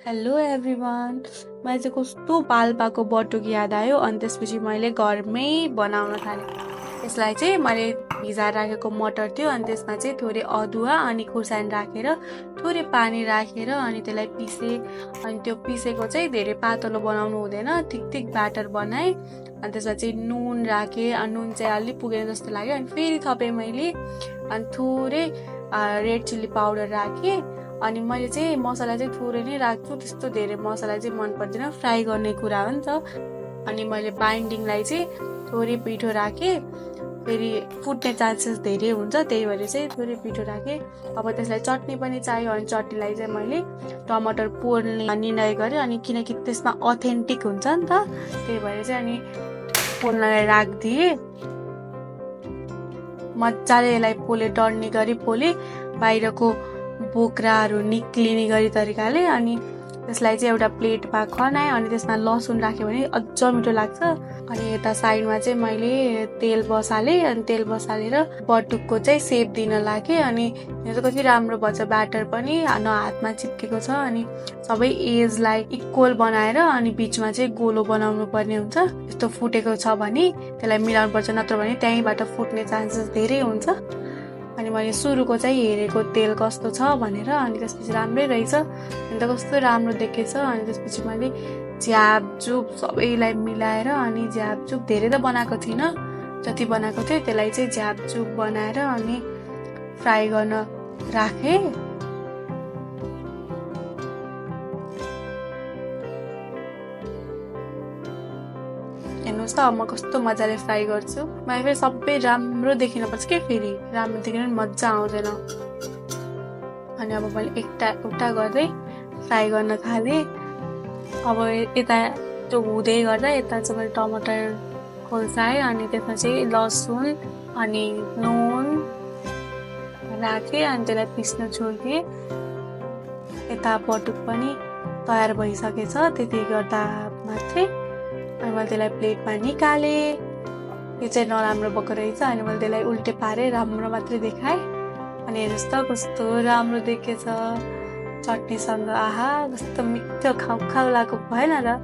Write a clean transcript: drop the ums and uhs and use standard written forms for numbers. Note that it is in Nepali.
Hello everyone. मलाई चाहिँ कस्तो पाल्पाको बटुक याद आयो अनि त्यसपछि मैले घरमै बनाउन थालेँ। यसलाई चाहिँ मैले भिजाएर राखेको मटर थियो अनि त्यसमा चाहिँ थोरै अदुवा अनि खुर्सानी राखेर थोरै पानी राखेर अनि त्यसलाई पिसेँ। अनि त्यो पिसेको चाहिँ धेरै पातलो बनाउनु हुँदैन, ठिक ठिक ब्याटर बनाएँ। अनि त्यसमा चाहिँ नुन राखेँ, नुन चाहिँ अलिक पुगेन जस्तो लाग्यो अनि फेरि थपेँ मैले। अनि थोरै रेड चिल्ली पाउडर राखेँ। अनि मैले चाहिँ मसला चाहिँ थोरै नै राख्छु, त्यस्तो धेरै मसला चाहिँ मन पर्दैन, फ्राई गर्ने कुरा हो नि त। अनि मैले बाइन्डिङलाई चाहिँ थोरै पिठो राखेँ, फेरि फुट्ने चान्सेस धेरै हुन्छ, त्यही भएर चाहिँ थोरै पिठो राखेँ। अब त्यसलाई चटनी पनि चाहियो अनि चटनीलाई चाहिँ मैले टमाटर पोल्ने निर्णय गरेँ। अनि किनकि त्यसमा अथेन्टिक हुन्छ नि त, त्यही भएर चाहिँ अनि पोल्नलाई राखिदिएँ। मजाले यसलाई पोले, डढ्ने गरी पोले, बाहिरको बोक्राहरू निक्लिने गरी तरिकाले। अनि त्यसलाई चाहिँ एउटा प्लेटमा खनाएँ अनि त्यसमा लसुन राख्यो भने अझ मिठो लाग्छ। अनि यता साइडमा चाहिँ मैले तेल बसालेँ अनि तेल बसालेर बटुकको चाहिँ सेप दिन लागेँ। अनि यो चाहिँ कति राम्रो भएछ, ब्याटर पनि न हातमा चिप्केको छ। अनि सबै एजलाई इक्वल बनाएर अनि बिचमा चाहिँ गोलो बनाउनु पर्ने हुन्छ। यस्तो फुटेको छ भने त्यसलाई मिलाउनु पर्छ, नत्र भने त्यहीँबाट फुट्ने चान्सेस धेरै हुन्छ। अनि मैले सुरुको चाहिँ हेरेको तेल कस्तो छ भनेर, अनि त्यसपछि राम्रै रहेछ, अनि त कस्तो राम्रो देखेछ। अनि त्यसपछि मैले झ्यापझुप सबैलाई मिलाएर अनि झ्यापझुप धेरै त बनाएको थिइनँ, जति बनाएको थियो त्यसलाई चाहिँ झ्यापझुप बनाएर अनि फ्राई गर्न राखेँ। हेर्नुहोस् त म कस्तो मजाले फ्राई गर्छु। मलाई फेरि सबै राम्रो देखिनुपर्छ के, फेरि राम्रो देखिन मजा आउँदैन। अनि अब मैले एउटा गर्दै फ्राई गर्न थालेँ। अब यता त्यो हुँदै गर्दा यता चाहिँ मैले टमाटर खोल्साएँ अनि त्यसमा चाहिँ लसुन अनि नुन राखेँ अनि त्यसलाई पिस्न छोडिदिएँ। यता बटुक पनि तयार भइसकेछ, त्यति गर्दा मात्रै। अनि मैले त्यसलाई प्लेटमा निकालेँ। यो चाहिँ नराम्रो भएको रहेछ, अनि मैले त्यसलाई उल्टे पारेँ, राम्रो मात्रै देखाएँ। अनि हेर्नुहोस् त कस्तो राम्रो देखेछ चटनीसँग। आहा, कस्तो मिठो खाउ खाउ लागेको भएन र।